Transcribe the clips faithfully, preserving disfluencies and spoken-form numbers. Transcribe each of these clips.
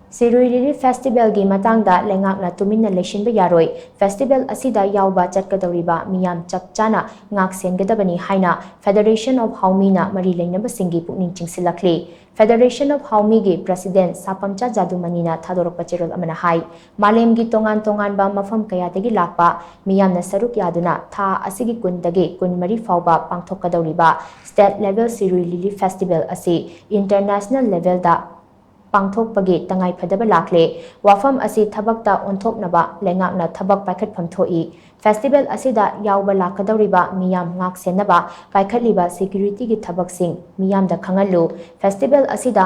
ꯁꯤꯔꯨꯏ ꯂꯤꯂꯤ ꯐꯦꯁꯇꯤꯚꯦꯜꯒꯤ ꯃꯇꯥꯡꯗ ꯂꯩꯉꯥꯛꯅ ꯇꯨꯃꯤꯟꯅ ꯂꯩꯁꯤꯟꯕ ꯌꯥꯔꯣꯏ, ꯐꯦꯁꯇꯤꯚꯦꯜ ꯑꯁꯤꯗ ꯌꯥꯎꯕ ꯆꯠꯀꯗꯧꯔꯤꯕ ꯃꯤꯌꯥꯝ ꯆꯞ ꯆꯥꯅ ꯉꯥꯛ ꯁꯦꯟꯒꯗꯕꯅꯤ ꯍꯥꯏꯅ Federation of Haomina ꯃꯔꯤ ꯂꯩꯅꯕꯁꯤꯡꯒꯤ ꯄꯨꯛꯅꯤꯡ ꯆꯤꯡꯁꯤꯜꯂꯛꯂꯤ꯫ Federation of Haomiꯒꯤ President ꯁꯥꯄꯝꯆꯥ ꯖꯥꯗꯨꯃꯅꯤꯅ ꯊꯥꯗꯣꯔꯛꯄ ꯆꯦꯔꯣꯜ ꯑꯃꯅ ꯍꯥꯏ, ꯃꯥꯂꯦꯝꯒꯤ ꯇꯣꯉꯥꯟ ꯇꯣꯉꯥꯟꯕ ꯃꯐꯝ ꯀꯌꯥꯗꯒꯤ ꯂꯥꯛꯄ ꯃꯤꯌꯥꯝꯅ ꯁꯔꯨꯛ ꯌꯥꯗꯨꯅ ꯊꯥ ꯑꯁꯤꯒꯤ ꯀꯨꯟꯗꯒꯤ ꯀꯨꯟꯃꯔꯤ ꯐꯥꯎꯕ ꯄꯥꯡꯊꯣꯛꯀꯗꯧꯔꯤꯕ state level ꯁꯤꯔꯨꯏ ꯂꯤꯂꯤ ꯐꯦꯁꯇꯤꯚꯦꯜ ꯑꯁꯤ international levelꯗ ꯄꯥꯡꯊꯣꯛꯄꯒꯤ ꯇꯉꯥꯏꯐꯗꯕ ꯂꯥꯛꯂꯦ꯫ ꯋꯥꯐꯝ ꯑꯁꯤ ꯊꯕꯛꯇ ꯑꯣꯟꯊꯣꯛꯅꯕ ꯂꯩꯉꯥꯛꯅ ꯊꯕꯛ ꯄꯥꯏꯈꯠꯐꯝ ꯊꯣꯛꯏ꯫ ꯐꯦꯁꯇꯤꯚꯦꯜ ꯑꯁꯤꯗ ꯌꯥꯎꯕ ꯂꯥꯛꯀꯗꯧꯔꯤꯕ ꯃꯤꯌꯥꯝ ꯉꯥꯛ ꯁꯦꯟꯅꯕ ꯄꯥꯏꯈꯠꯂꯤꯕ ꯁꯦꯀ꯭ꯌꯨꯔꯤꯇꯤꯒꯤ ꯊꯕꯛꯁꯤꯡ ꯃꯤꯌꯥꯝꯗ ꯈꯪꯍꯜꯂꯨ꯫ ꯐꯦꯁꯇꯤꯚꯦꯜ ꯑꯁꯤꯗ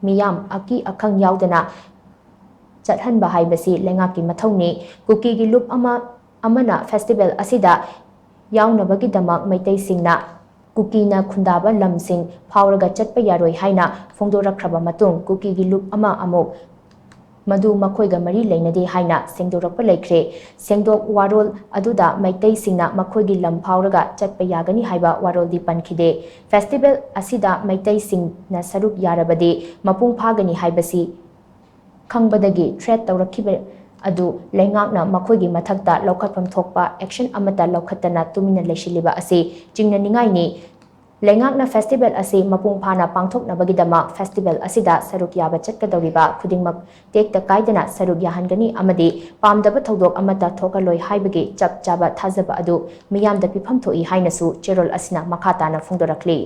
ꯃꯤꯌꯥꯝ ꯑꯀꯤ ꯑꯈꯪ ꯌꯥꯎꯗꯅ ꯆꯠꯍꯟꯕ ꯍꯥꯏꯕꯁꯤ ꯂꯩꯉꯥꯛꯀꯤ ꯃꯊꯧꯅꯤ꯫ ꯀꯨꯀꯤꯒꯤ ꯂꯨꯞ ꯑꯃ ꯑꯃꯅ ꯐꯦꯁꯇꯤꯚꯦꯜ ꯑꯁꯤꯗ ꯌꯥꯎꯅꯕꯒꯤꯗꯃꯛ ꯃꯩꯇꯩꯁꯤꯡꯅ ꯀꯨꯀꯤꯅ ꯈꯨꯟꯗꯥꯕ ꯂꯝꯁꯤꯡ ꯐꯥꯎꯔꯒ ꯆꯠꯄ ꯌꯥꯔꯣꯏ ꯍꯥꯏꯅ ꯐꯣꯡꯗꯣꯔꯛꯈ꯭ꯔꯕ ꯃꯇꯨꯡ, ꯀꯨꯀꯤꯒꯤ ꯂꯨꯞ ꯑꯃ ꯑꯃꯨꯛ ꯃꯗꯨ ꯃꯈꯣꯏꯒ ꯃꯔꯤ ꯂꯩꯅꯗꯦ ꯍꯥꯏꯅ ꯁꯦꯡꯗꯣꯔꯛꯄ ꯂꯩꯈ꯭ꯔꯦ꯫ ꯁꯦꯡꯗꯣꯛ ꯋꯥꯔꯣꯜ ꯑꯗꯨꯗ ꯃꯩꯇꯩꯁꯤꯡꯅ ꯃꯈꯣꯏꯒꯤ ꯂꯝ ꯐꯥꯎꯔꯒ ꯆꯠꯄ ꯌꯥꯒꯅꯤ ꯍꯥꯏꯕ ꯋꯥꯔꯣꯜꯗꯤ ꯄꯟꯈꯤꯗꯦ꯫ ꯐꯦꯁꯇꯤꯚꯦꯜ ꯑꯁꯤꯗ ꯃꯩꯇꯩꯁꯤꯡꯅ ꯁꯔꯨꯛ ꯌꯥꯔꯕꯗꯤ ꯃꯄꯨꯡ ꯐꯥꯒꯅꯤ ꯍꯥꯏꯕꯁꯤ ꯈꯪꯕꯗꯒꯤ threat ꯇꯧꯔꯛꯈꯤꯕ ꯑꯗꯨ ꯂꯩꯉꯥꯛꯅ ꯃꯈꯣꯏꯒꯤ ꯃꯊꯛꯇ ꯂꯧꯈꯠꯐꯝ ꯊꯣꯛꯄ action ꯑꯃꯠꯇ ꯂꯧꯈꯠꯇꯅ ꯇꯨꯃꯤꯟꯅ ꯂꯩꯁꯤꯜꯂꯤꯕ ꯑꯁꯤ ꯆꯤꯡꯅꯅꯤꯡꯉꯥꯏꯅꯤ꯫ ꯂꯩꯉꯥꯛꯅ ꯐꯦꯁꯇꯤꯚꯦꯜ ꯑꯁꯤ ꯃꯄꯨꯡ ꯐꯥꯅ ꯄꯥꯡꯊꯣꯛꯅꯕꯒꯤꯗꯃꯛ ꯐꯦꯁꯇꯤꯚꯦꯜ ꯑꯁꯤꯗ ꯁꯔꯨꯛ ꯌꯥꯕ ꯆꯠꯀꯗꯧꯔꯤꯕ ꯈꯨꯗꯤꯡꯃꯛ ꯇꯦꯛꯇ ꯀꯥꯏꯗꯅ ꯁꯔꯨꯛ ꯌꯥꯍꯟꯒꯅꯤ ꯑꯃꯗꯤ ꯄꯥꯝꯗꯕ ꯊꯧꯗꯣꯛ ꯑꯃꯠꯇ ꯊꯣꯛꯍꯜꯂꯣꯏ ꯍꯥꯏꯕꯒꯤ ꯆꯞ ꯆꯥꯕ ꯊꯥꯖꯕ ꯑꯗꯨ ꯃꯤꯌꯥꯝꯗ ꯄꯤꯐꯝ ꯊꯣꯛꯏ ꯍꯥꯏꯅꯁꯨ ꯆꯦꯔꯣꯜ ꯑꯁꯤꯅ ꯃꯈꯥ ꯇꯥꯅ ꯐꯣꯡꯗꯣꯔꯛꯂꯤ꯫